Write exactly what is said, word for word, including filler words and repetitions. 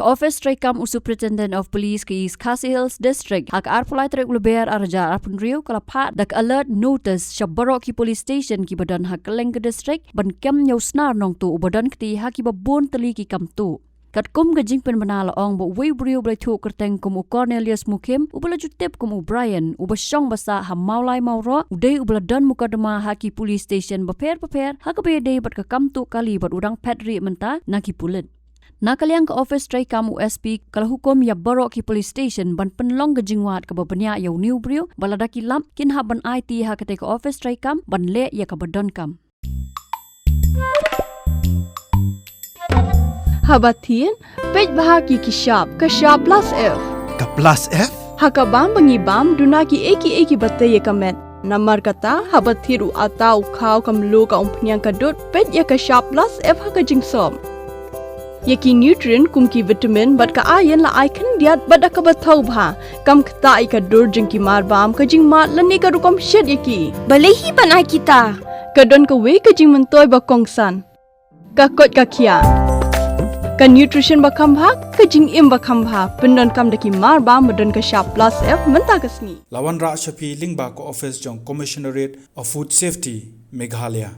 Office treikam u Superintendent of Police ka East Khasi Hills District ha ka arphew lai tarik u Lber arhajar arphew hynriew ka la phah da ka alert notice sha baroh ki police station kiba don ha kylleng ka district ban kem ïa u snar nongtuh uba don kti ha kiba bun tylli ki kam tuh. Katkum ka jingpynbna la ong ba uwei u briew uba la ithuh kyrteng kum u Cornelius Mukhim uba la ju tip kum u Brian uba shong ba sah ha Mawlai Mawroh u dei uba la don mukotduma ha ki police station bapher bapher ha kaba ïadei bad ka kam tuh kali bad u dang phet rieh mynta na ki pulit. Na ka liang ka office treikam u S P ka la hukum ïa baroh ki police station ban pynlong ka jingwad kaba bniah ïa une u briew bad lada ki lap kin hap ban aiti ha katei ka office treikam ban leh ïa kaba donkam. Haba thied, peit bha ki ki shap, ka shap plus F. Ka plus F? Ha ka bam ba ngi bam, duna ki ei ki ei kiba tei ïa ka met. Namar kata, haba thied u atta, u khaw, ka mluh, ka umphniang, ka dud, peit ïa ka shap plus F ha ka jingsop. Ïa ki nutrient kum ki vitamin bad ka iron la ai khyndiat bad da kaba thaw bha. Kam ktah ïa ka dur jong ki mar bam, ka jingmad lane ka rukom shet ïa ki. Balei hi ban ai kita? Ka don kawei ka jingmyntoi ba kongsan. Ka koit ka khiah. Ka nutrition ba kham bha, ka jingim ba kham bha. Pyndonkam da ki mar bam ba don ka shap plus F mynta ka sngi. La wanrah sha phi lyngba ka office jong Commissionerate of Food Safety, Meghalaya.